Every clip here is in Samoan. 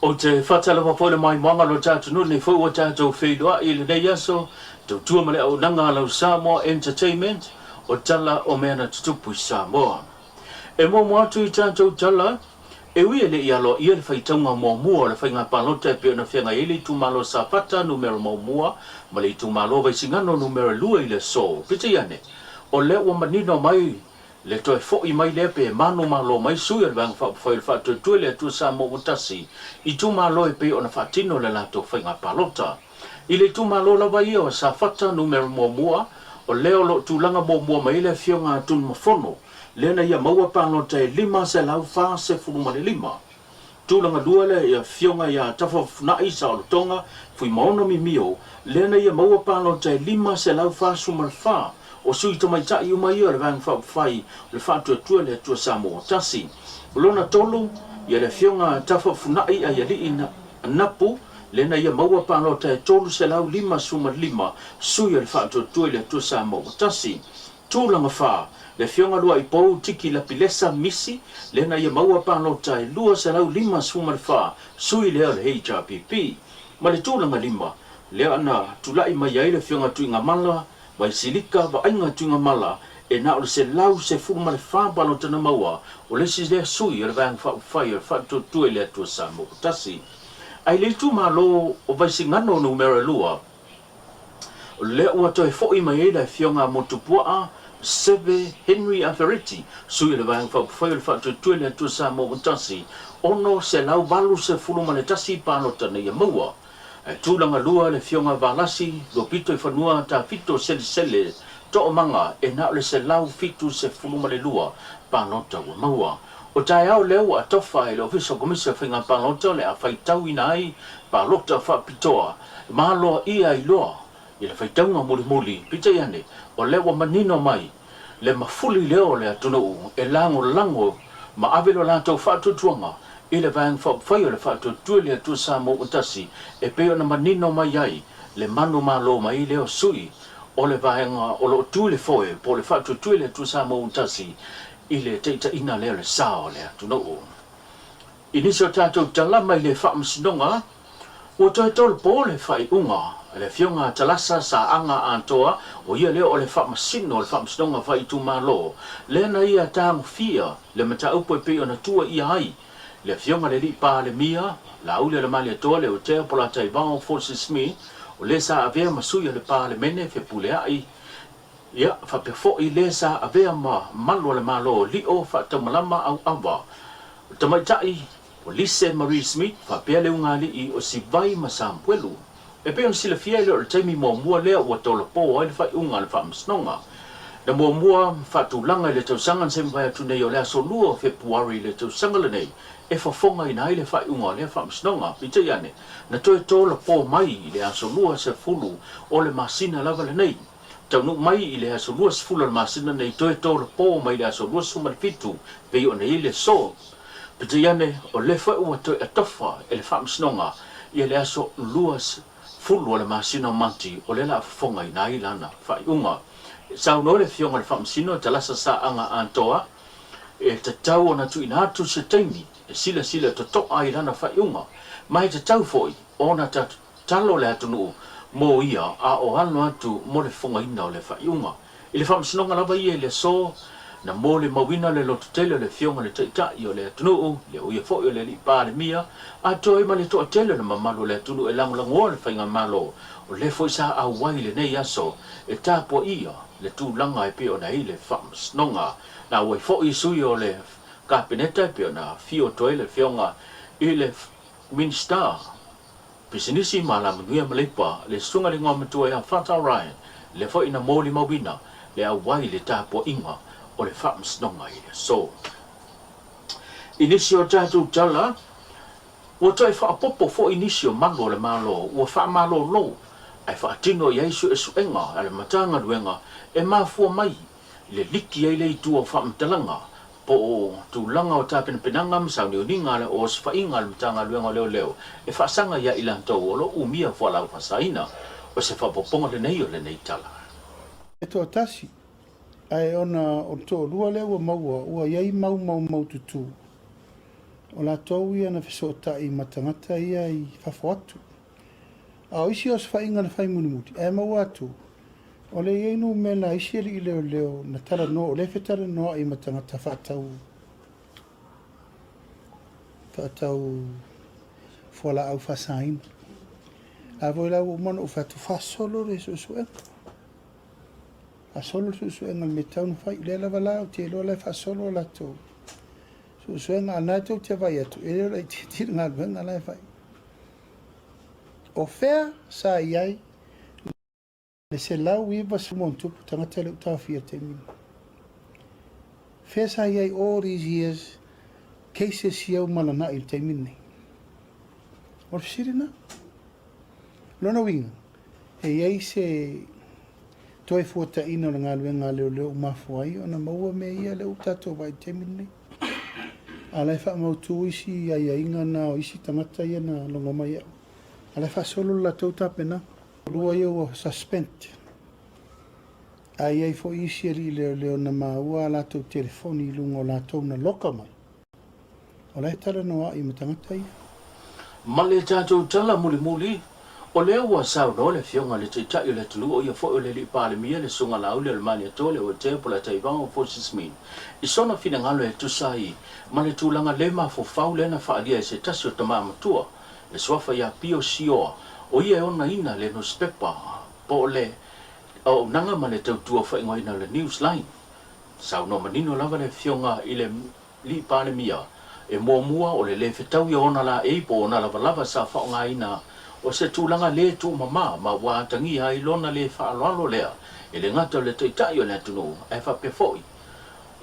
Ou te faatalofa foi i le maimoaga o lo tatou atunuu nei foi ua tatou feiloai i lenei aso, tautua ma le auaunaga a lau Samoa Entertainment, o tala o mea na tutupu i Samoa. E muamua atu i tatou tala, e ui e le i aloaia le faitauga muamua o le faiga palota e pei ona feagai ai le itumalo Safata numera muamua ma le itumalo Vaisigano numera 2 i le aso. Peitai ane, o lea ua manino mai Le toe fo'i mai lea pe manumalo mai sui o le Vaega Faaupufai o le Faatuatua i le Atua Samoa ua tasi, itumalo e pei ona faatino le latou faiga palota. I le itumalo lava ia o Safata numera muamua, o lea o lo o tulaga muamua mai ai le Afioga a Tunumafono, lea na ia maua palota e 545. Tulaga lua le Afioga ia Tafafunai Saolotoga Fuimaono Mimio, lea na ia maua palota e 544 o sui tamaitai uma ia o le Vaega Faaupufai o le Faatuatua i le Atua Samoa Tasi. O lona tolu, ia le Afioga Tafafunai Aialii Napu, lea na ia maua palota e 355 sui o le Faatuatua i le Atua Samoa Tasi. Tulaga fa, Le Afioga Luaipou Tiki Lapilesa Misi, lea na ia maua palota e 254 sui lea o le HRPP. Ma le tulaga lima, lea na tulai mai ai le Afioga Tuigamala Vaisilika Vaaiga Tuigamala e na o le 114 palota na maua, o le isi lea sui o le Vaega Faaupufai o le Faatuatua i le Atua Samoa Tasi. Ae i le itumalo o Vaisigano Numera 2, O lea ua toe fo'i mai ai le Afioga a Motupua'a Seve Henry Afereti, sui o le Vaega Faaupufai o le Faatuatua i le Atua Samoa ua tasi, 681 palota na ia maua. Ae tulaga lua le Afioga Valasi Luapito i fanua Tafito Selesele Toomaga e na o le 172 palota ua maua. O taeao lea ua atofa e le Ofisa o Komisi o Faiga Palota o le a faitauina ai palota faapitoa Maloaia ai loa i le faitauga mulimuli, peitai ane, o lea ua manino mai le mafuli lea o le atunuu e lagolago ma ave lo latou faatuatuaga i le Vaega Faaupufai o le Faatuatua i le Atua Samoa ua Tasi e pei ona manino mai ai le manumalo mai lea o sui o le Vaega o lo o tu i le foe po o le Faatuatua i le Atua Samoa ua Tasi i le taitaiina lea o le sa o le atunuu. I nisi o tatou tala mai le Faamasinoga, ua toe tolopo le faaiuga a le Afioga a Talasa Saaga Atoa, o ia lea o le Faamasino o le Faamasinoga Faaitumalo, lea na ia tagofia le mataupu e pei ona tuuaia ai le Afioga i le Alii Palemia, Laaulialemalietoa Leotea Polataivao Fosi Smith, o le sa avea ma sui o le Palemene Fepuleai, ia, faapea foi le sa avea ma malu o le Malo Lio Faataumalama Auava, o tamaitai o Lise Marie Smith faapea le ugaalii o Sivai ma Samuelu. E pei ona silafia e le o le taimi muamua lea ua tolopo ai le faaiuga a le Faamasinoga. Na muamua faatulaga i le tausaga na se mavae atu nei o le aso 2 o Fepuari i le tausaga lenei e fofogaina ai le faaiuga o lea Faamasinoga. Peitai ane, na toe tolopo mai i le aso 20 o le masina lava lenei. Taunuu mai i le aso 20 o le masina nei toe tolopo mai le aso 27 pei ona i ai le aso. Peitai ane, o lea foi ua toe atofa e le Faamasinoga ia le aso 20 o le masina o Mati o lea la a fofogaina ai lana faaiuga. E saunoa le Afioga i le Faamasino Talasa Saaga Atoa, e tatau ona tuuina atu se taimi e silasila totoa ai lana faaiuga, ma e tatau foi ona tatalo le atunuu mo ia a o alo atu mo le fofogaina o le faaiuga. I le faamasinoga lava ia i le aso, na molimauina le lototele o le Afioga i le Taitai o le atunuu, le o ia foi o le Alii Palemia, atoa ai ma le toatele o le mamalu o le atunuu e lagolagoa le Faigamalo, o lea foi sa auai i lenei aso e tapuaia le tulaga e pei ona i ai le faamasinoga. Na auai foi sui o le Kapeneta e pei ona afio atu ai le Afioga i le Minisita Pisinisi ma Alamanuia ma Leipa, le Susuga i le Igoamatua ia Fata Ryan, lea foi na molimauina le auai i le tapuaiga o le Faamasinoga i le aso. I nisi o tatou tala, ua toe faaopoopo foi nisi o malu o le Malo ua faamalolo ae faatino i ai suesuega a le Matagaluega e mafua mai i le liki ai le itu o faamatalaga po o tulaga o tapenapenaga ma sauniuniga a le osofaiga a le Matagaluega o Leoleo e faasaga ia i latou o lo o umia fualaau faasaina. O se faaopoopoga lenei o lenei tala. E toatasi, ae ona o le toalua lea ua maua, ua i ai mau maumaututu. O latou ia na fesootai ma tagata ia i fafo atu. A o isi osofaiga na fai mulimuli, ae maua atu, o lea e i ai numela a isi alii leoleo na talanoa, o lea e fetalanoa'i ma tagata faatau, faatau fualaau faasaina. A foi la ua uma ona ou fai atu, faasolo le suesuega. Faasolo le suesuega i le mea e tatau ona fai. O lea lava la ou te iloa o la e faasolo a latou suesuega, a o lena tou te vaai atu, e le o laitiiti le galuega la e fai. O fea sa i ai le 190+ tagata lea ua taofia i le taimi lenei? Fea sa i ai all these years cases ia ua malanai i le taimi lenei? O le fesili lena. O lona uiga, e i ai se toe fuataina o le galuega a leoleo ua mafua ai ona maua mea ia lea ua tatou vaai i le taimi lenei. A o la e faamautu isi aiaiga na o isi tagata ia na logo mai au. A o la e faasolo le latou tapenaga. Lua ia ua suspend. Ae i ai foi isi alii leoleo na maua a latou telefoni i luga o latou na loka mai. O la e talanoa'i ma tagata ia. Ma le tatou tala mulimuli, o lea ua saunoa le Afioga i le Taitai o le atunuu, o ia foi o le Alii Palemia, le Susuga Laauli o le Malietoa, le Oetea Polataivao Fosi Smith, i sona finagalo e tusa ai ma le tulaga le mafaufau lea na faaalia e se tasi o tama matua, le suafa ia Pio Sioa, o ia e onaina le nusipepa po o le auaunaga ma le tautua faaigoaina o le Newsline. Saunoa manino lava le Afioga i le Alii Palemia, e muamua o le lē fetaui o ona laei po o ona lavalava sa faaaogaina o se tulaga lē tuumama ma ua atagia ai lona lē faaaloalo lea e le gata o le Taitai o le atunuu ae faapea foi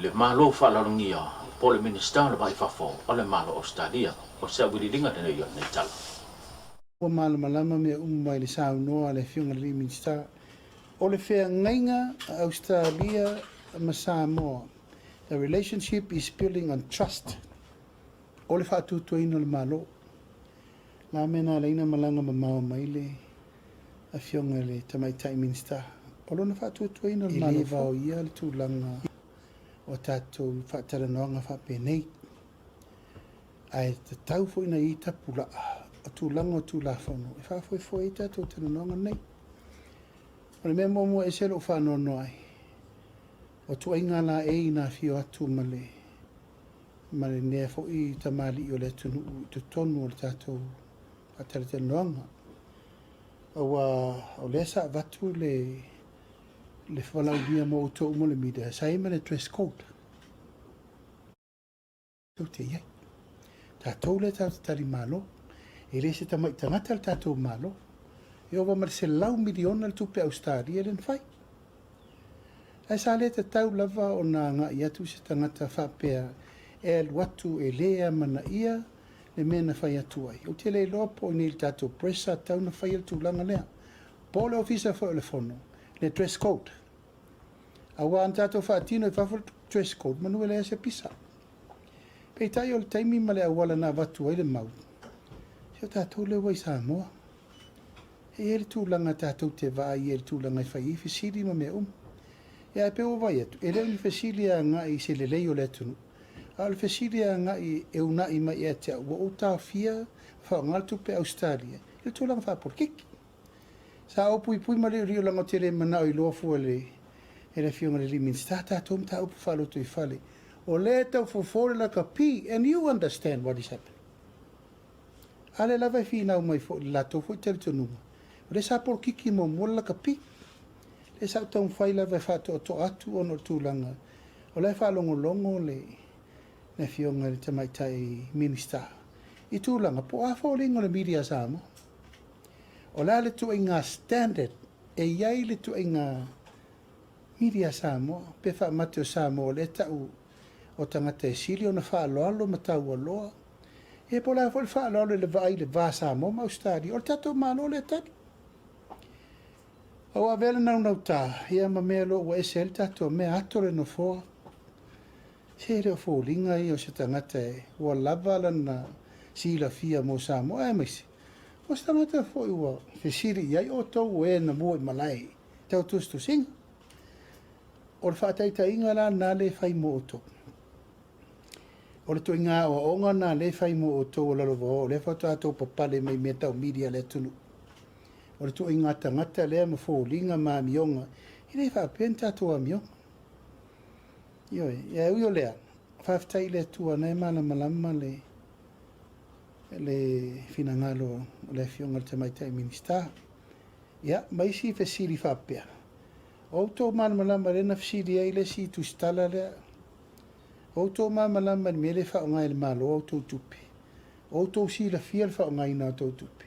le Malo faaaloalogia po o le Minisita o le Va i Fafo o le Malo o Ausetalia. O se auiliiliga lenei o lenei tala. Ua malamalama mea uma mai le saunoa a le Afioga i le Alii Minisita o le feagaiga a Ausetalia ma Samoa. The relationship is building on trust. O le faatuatuaina o le Malo. La mea na ala ai na malaga mamao mai le Afioga i le Tamaitai Minisita. O lona faatuatuaina o le Malo. E le vaoia le tulaga o tatou faatalanoaga faapenei. Ae tatau foi ona i ai tapulaa o tulaga o Tulafono e faafoefoe ai tatou talanoaga nei. O le mea muamua e ese lou faanoanoa ai, O tuaiga laei na afio atu ma le ma lenea foi tamalii o le atunuu i totonu o le tatou faatalatalanoaga. Aua o lea sa avatu le le valaaulia mo outou uma le media, sa i ai ma le dress code. Tou te i ai. Tatou lea tatou te tali malo. E le se tamai tagata le tatou Malo. E ova ma le 100 miliona le tupe Ausetalia lea na fai. Ae sa le tatau lava ona agai atu se tagata faapea e alu atu e le amanaia le mea na fai atu ai. Ou te le iloa po o i inei i le tatou press sa tatau ona faia le tulaga lea. Po o le Ofisa foi o le Fono, le dress code. Aua ana tatou faatino i fafo le dress code, manu e leai se pisa. Peitai o le taimi ma le auala na avatu ai le mau, se o tatou lea ua i Samoa. E i ai le tulaga tatou te vaai ai i le tulaga e fai ai fesili ma mea uma. Ia ae pei ua vaai atu, e le o ni fesili e agai i se lelei o le atunuu, a o le fesili e agai e uunai mai ia te au, ua ou taofia ma faaaoga le tupe Ausetalia i le tulaga faapolokiki. Sa ou puipui ma liuliu leaga ou te le manao iloa fua e le Afioga i le alii Minisita tatou mataupu faalotoifale. O lea e tau fofo le lakapi and you understand what is happening. A lea lava e finau mai foi i le latou foi talitonuga, o lea sa polokiki muamua le lakapi. Lea sa ou taumafai lava e faatoatoa atu ona o le tulaga o la e faalogologo le Afioga i le Tamaitai Minisita i tulaga po o a foliga o le media a Samoa. O le a le tuaiga standard e i ai le tuaiga media a Samoa pe faamate o Samoa o lea e tau o tagata e sili ona faaaloalo ma taualoa ia po o le a foi le faaaloalo i le vaai i le va Samoa ma Ausetalia o le tatou Malo lea e tali. A ua avea le naunauta ia ma mea loa ua ese ai le tatou mea ato le nofoa. Se e le o foliga ia o se tagata ua lava lana silafia mo Samoa aemaise o se tagata foi ua fesili i ai outou o e na mua i malae tau tusitusiga. O le faataitaiga la lena lea e fai mo outou. O le ituaiga aoaoga lena lea e fai mo outou o Lalovaoa, o lea faatoa tou papale mai i mea tau media a le atunuu. O le ituaiga tagata lea ma foliga ma amioga, e le faapea ni tatou amioga. Ioe, ae ui o lea, faafetai i le Atua na e malamalama le le finagalo o le Afioga i le Tamaitai Minisita. Ia, ma isi fesili faapea, o outou malamalama lea na fesili ai le isi tusitala lea, o outou malamalama i le mea lea e faaaoga e le Malo a outou tupe, o outou silafia le faaaogaina o outou tupe.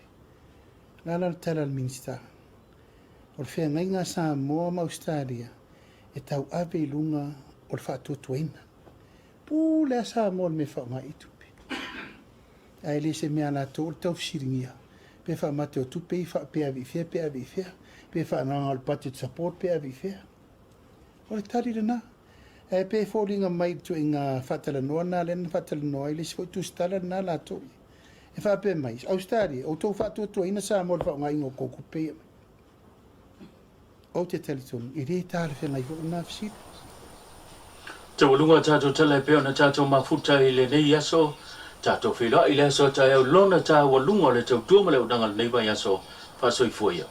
O le a la le tala a le Minisita? O le feagaiga a Samoa ma Ausetalia e tauave i luga o le faatuatuaina. Pule lava Samoa i le mea e faaaoga ai tupe. Ae le se mea a latou o le taufesiligia pe faamate o tupe ia pe ave i fea pe ave i fea, pe faagaga o le budget support pe ave i fea. O le tali lena. Ae pei e foliga mai i le ituaiga faatalanoa lena lea na faatalanoa ai le isi foi tusitala lena latou ia. E faapea mai, Ausetalia, outou faatuatuaina Samoa i le faaaogaina o tou tupe ia. Ou te talitonu, e le talafeagai foi lena fesili. Taualuga tatou tala e pei ona tatou mafuta i lenei aso. Tatou feiloai i le aso a taeao i lona taualuga o le tautua ma le auaunaga o lenei vaiaso. Faasoifua ia.